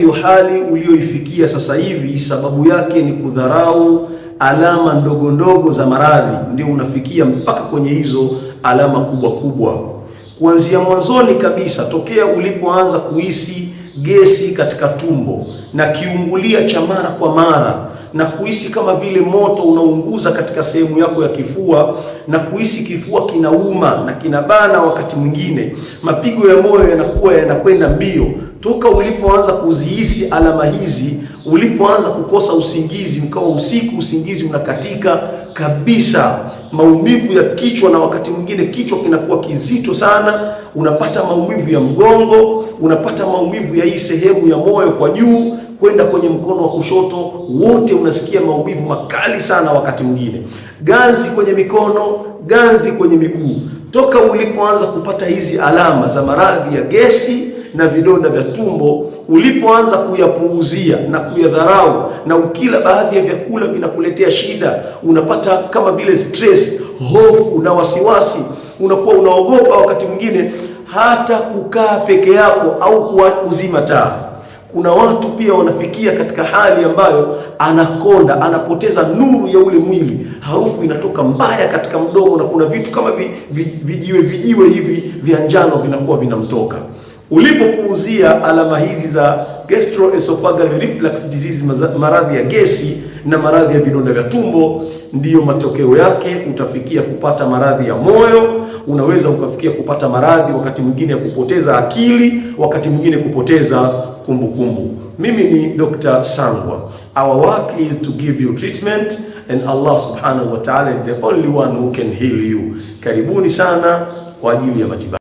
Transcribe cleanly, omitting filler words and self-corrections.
Hiyo hali uliyoifikia sasa hivi, sababu yake ni kudharau alama ndogo ndogo za maradhi, ndio unafikia mpaka kwenye hizo alama kubwa kubwa. Kuanzia mwanzoni kabisa, tokea ulipoanza kuhisi gesi katika tumbo na kiungulia cha mara kwa mara na kuhisi kama vile moto unaunguza katika sehemu yako ya kifua na kuhisi kifua kinauma na kinabana, wakati mwingine mapigo ya moyo yanakuwa yanakwenda mbio. Toka ulipoanza kuzihisi alama hizi, ulipoanza kukosa usingizi, ukawa usiku usingizi unakatika kabisa, maumivu ya kichwa, na wakati mwingine kichwa kinakuwa kizito sana, unapata maumivu ya mgongo, unapata maumivu ya hii sehemu ya moyo kwa juu kwenda kwenye mkono wa kushoto, wote unasikia maumivu makali sana, wakati mwingine ganzi kwenye mikono, ganzi kwenye miguu. Toka ulipoanza kupata hizi alama za maradhi ya gesi na vidonda vya tumbo, ulipoanza kuyapuuzia na kuyadharau, na ukila baadhi ya vyakula vinakuletea shida, unapata kama vile stress, hofu na wasiwasi, unakuwa unaogopa wakati mwingine hata kukaa peke yako au kuzima taa. Kuna watu pia wanafikia katika hali ambayo anakonda, anapoteza nuru ya ule mwili, harufu inatoka mbaya katika mdomo, na kuna vitu kama vijiwe vijiwe hivi vya njano vinakuwa vinamtoka. Ulipopuuzia alama hizi za gastroesophageal reflux disease, maradhi ya gesi na maradhi ya vidonda vya tumbo, ndiyo matokeo yake utafikia kupata maradhi ya moyo, unaweza ukafikia kupata maradhi wakati mwingine ya kupoteza akili, wakati mwingine kupoteza kumbukumbu. Mimi ni Dr. Sangwa. Our work is to give you treatment and Allah subhanahu wa ta'ala is the only one who can heal you. Karibuni sana kwa ajili ya matibabu.